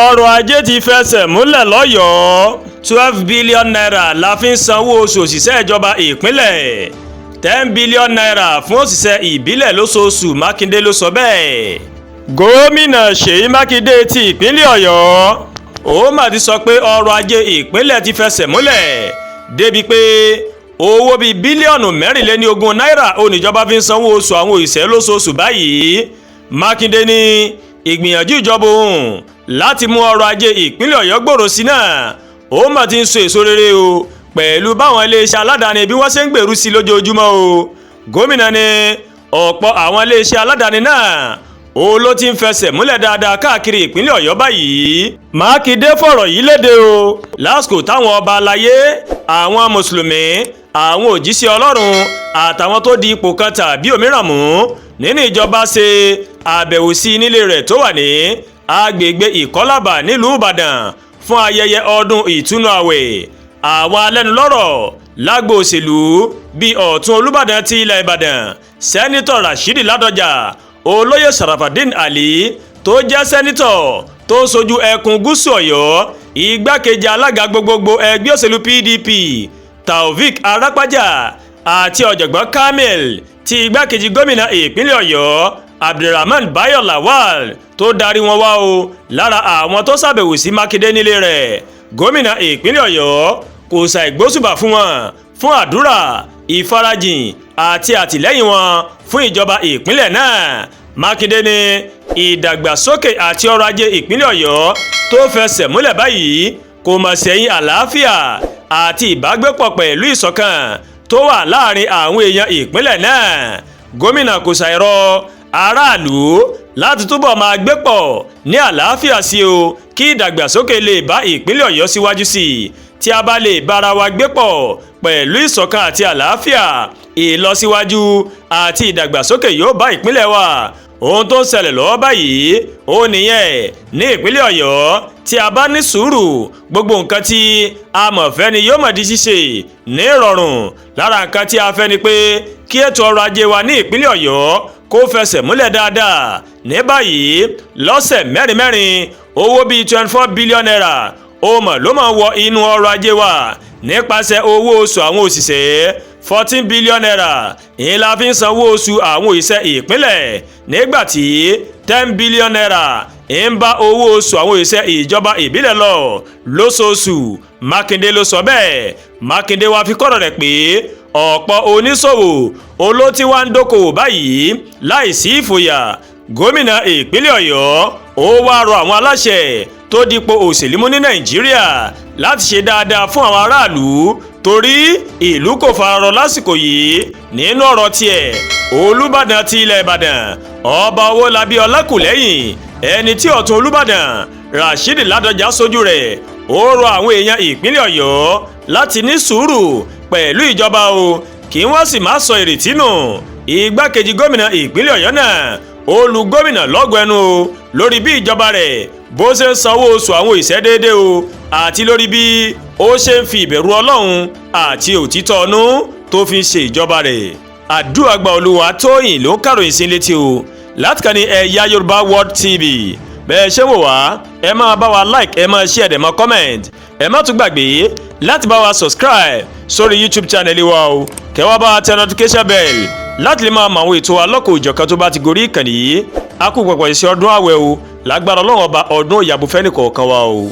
Ọrọ̀ ajé ti fẹsẹ̀ múlẹ̀ lọ́yọ̀ọ́. ₦12 billion la fi ń sanwó oṣù òṣìṣẹ́ ìjọba ìpínlẹ̀, ₦10 billion fún òṣìṣẹ́ ìbílẹ̀ lóṣooṣù. Mákindé ló sọ bẹ́ẹ̀. Gómìnà Ṣèyí Mákindé ti ìpínlẹ̀ Ọ̀yọ́ ó mà ti sọ pé ọrọ̀ ajé ìpínlẹ̀ ti fẹsẹ̀ múlẹ̀ débi pé owó bíi bílíọ̀nù 24 náírà oníjọba fi ń sanwó oṣù àwọn òṣìṣẹ́ lóṣooṣù báyìí. Mákindé ní ìgbìyànjú ìjọba òun láti mú ọrọ̀ ajé ìpínlẹ̀ Ọ̀yọ́ gbòòrò sí náà ó mà ti ń so èso rere o, pẹ̀lú báwọn iléeṣẹ́ aládàáni bí wọ́n ṣe ń gbèrú sí lójoojúmọ́ o. Gómìnà ní ọ̀pọ̀ àwọn iléeṣẹ́ aládàáni náà ó ló ti ń fẹsẹ̀ múlẹ̀ dáadáa káàkiri ìpínlẹ̀ Ọ̀yọ́ báyìí. Mákindé fọ̀rọ̀ yìí léde o lásìkò táwọn ọba aláyé, àwọn mùsùlùmí, àwọn òjíṣẹ́ Ọlọ́run àtàwọn tó di ipò kan tàbí òmíràn mú nínú ìjọba ṣe àbẹ̀wò sí nílé rẹ̀ tó wà ní agbègbè Ìkọ́làbà nílùú Ìbàdàn fún ayẹyẹ ọdún ìtúnu àwẹ̀. Àwọn alẹ́nulọ́rọ̀ lágbo òṣèlú bíi Ọ̀tún Olúbàdàn ti ilẹ̀ Ìbàdàn, Sẹ́nitọ̀ Rashidi Ládọjà, Olóyè Sharafadin Ali tó jẹ́ sẹ́nitọ̀ tó ń sojú ẹkùn gúúsù Ọ̀yọ́, igbákejì alága gbogbogbò ẹgbẹ́ òṣèlú PDP Taofik Arapaja àti ọ̀jọ̀gbọ́n Kamil tí igbákejì gómìnà ìpínlẹ̀ Ọ̀yọ́ Abdulrahman Bayo Lawal tó darí wọn wá o lára àwọn tó ṣàbẹ̀wò sí Mákindé nílé rẹ̀. Gómìnà ìpínlẹ̀ Ọ̀yọ́ kò ṣàìgbóṣùbà fún wọn fún àdúrà, ìfarajìn àti àtìlẹ́yìn wọn fún ìjọba ìpínlẹ̀ náà. Mákindé ní ìdàgbàsókè àti ọrọ̀ ajé ìpínlẹ̀ Ọ̀yọ́ tó fẹsẹ̀ múlẹ̀ báyìí kò mọ̀ sẹ́yìn àlàáfíà àti ìbágbépọ̀ pẹ̀lú ìṣọ̀kan tó wà láàrin àwọn èèyàn ìpínlẹ̀ náà. Gómìnà kò ṣàìrọ aráàlú láti túbọ̀ máa gbé pọ̀ ní àlàáfíà sí o, kí ìdàgbàsókè lè bá ìpínlẹ̀ Ọ̀yọ́ síwájú sí i. Tí a bá lè bára wa gbé pọ̀ pẹ̀lú ìṣọ̀kan àti àlàáfíà, ìlọsíwájú àti ìdàgbàsókè yóò bá ìpínlẹ̀ wa. Ohun tó ń ṣẹlẹ̀ lọ́wọ́ báyìí ó nìyẹn ní ìpínlẹ̀ Ọ̀yọ́. Tí a bá ní sùúrù, gbogbo nǹkan tí a mọ̀ fẹ́ ni yóò mọ̀ di ṣíṣe ní ìrọ̀rùn. Lára nǹkan tí a fẹ́ ni pé kí ètò ọrọ̀ ajé wa ní ìpínlẹ̀ Ọ̀yọ́ kó fẹsẹ̀ múlẹ̀ dáadáa. Ní báyìí, lọ́sẹ̀ mẹ́rin mẹ́rin, owó bíi ₦24 billion ó mọ̀ ló máa wọ inú ọrọ̀ ajé wa nípasẹ̀ owó oṣù àwọn òṣìṣẹ́. ₦14 billion ìyẹn la fi ń sanwó oṣù àwọn òṣìṣẹ́ ìpínlẹ̀, nígbà tí ₦10 billion ń bá owó oṣù àwọn òṣìṣẹ́ ìjọba ìbílẹ̀ lọ lóṣooṣù. Mákindé ló sọ bẹ́ẹ̀. Mákindé wá fi kọ́rọ̀ rẹ̀ pé ọ̀pọ̀ oníṣòwò olótí wá ń dókòwò báyìí láìsí ìfòyà. Gómìnà ìpínlẹ̀ Ọ̀yọ́ ó wá rọ àwọn aláṣẹ tó dípò òṣèlú mú ní Nàìjíríà láti ṣe dáadáa fún àwọn aráàlú, torí ìlú kò fararọ lásìkò yìí. Nínú ọ̀rọ̀ tiẹ̀, Olùbàdàn ti ilẹ̀ Ìbàdàn, Ọba Owólabí Ọlákùlẹ́yìn, ẹni tí Ọ̀tún Olùbàdàn Rasheed Ládọjà sójú rẹ̀, ó rọ àwọn èèyàn ìpínlẹ̀ Ọ̀yọ́ láti ní sùúrù pẹ̀lú ìjọba o, kí wọ́n sì má sọ ìrètí nù. Igbákejì gómìnà ìpínlẹ̀ Ọ̀yọ́ náà ó lu gómìnà lọ́gọ̀ ẹnu o lórí bí ìjọba rẹ̀ bó ṣe ń sanwó oṣù àwọn òṣìṣẹ́ déédéé o, àti lórí bí ó ṣe ń fi ìbẹ̀rù Ọlọ́run àti òtítọ́ ọnú tó fi ń ṣe ìjọba rẹ̀. Àdúràgbà Olúwa Tóyìn ló ń kàròyìn sí létí o láti kàn ní Ẹ̀yà Yorùbá World TV. Bẹ́ẹ̀ ṣé wò wá, ẹ máa bá wa like, ẹ máa share, ẹ máa comment. Ẹ má tún gbàgbé láti bá wa subscribe sórí YouTube channel wa o, kẹ́ wá bá wa tẹ notification bell láti lè máa mọ àwọn ètò alọ́kọ̀ òjọ̀kan tó bá ti gorí ìkànnì yìí. A kú pọ̀pọ̀ ìṣe ọdún àwẹ̀ o. Lágbára Ọlọ́run Ọba, ọdún ìyàbò fẹ́ nìkọ̀ọ̀kan wa o.